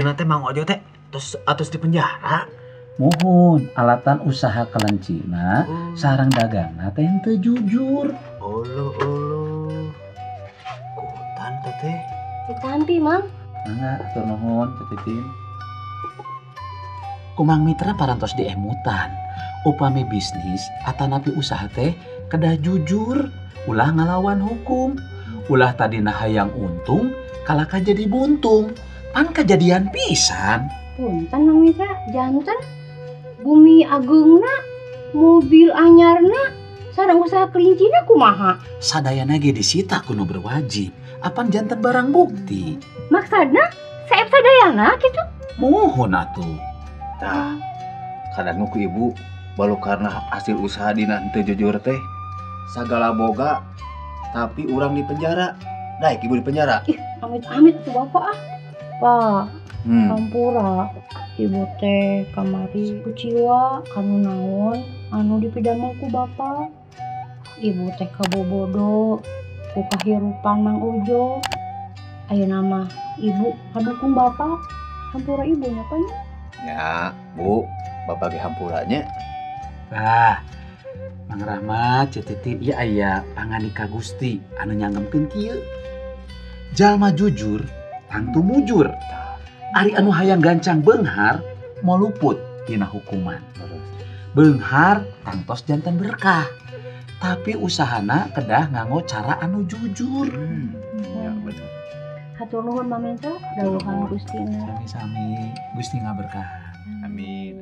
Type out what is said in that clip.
Ayeuna teh Mang Ojo teh terus atos di penjara. Muhun alatan usaha kelencina Oh. sareng dagangna teh henteu jujur. Olo olo. Kutan teh. Ditampi, Mang. Mangga atur nuhun Ceu Titin. Ku Mang Mitra parantos diemutan. Upami bisnis atanapi usaha teh kedah jujur, ulah ngalawan hukum. Ulah tadina hayang untung, kalahka jadi buntung. Pan kejadian pisan. Punten, Mang Mitra, janten bumi ageungna, mobil anyarna, sareng usaha kelincina kumaha? Sadayana ge disita ku nu berwajib. Apan janten barang bukti. Maksudna saep sadayana gitu? Muhun atuh. Tah, kadang ku ibu balu karena hasil usaha dina henteu jujur teh sagala boga tapi urang di penjara. Daek ibu di penjara. Ih, amit-amit tuh bapak ah. Pak, hampura. Ibu teh kamari kuciwa kanu naon anu dipidamel ku bapak. Ibu teh kabobodo ku kahirupan Mang Ojo. Ayeuna mah ibu kadukung bapak. Hampura ibu nya, Pak, nya. Ya, Bu, bapak ge hampuranya. Tah, Mang Rahmat, Ceu Titin, ieu aya pangandika Gusti anu nyanggemkeun kieu. Jalma jujur tangtu mujur. Ari anu hayang gancang beunghar moal luput tina hukuman. Beunghar tangtos janten berkah. Tapi usahana kedah nganggo cara anu jujur. Ya bener. Hatur nuhun, Mang Mitra, dawuhan Nuhun. Gustina. Sami-sami, Gusti ngaberkahan. Amin.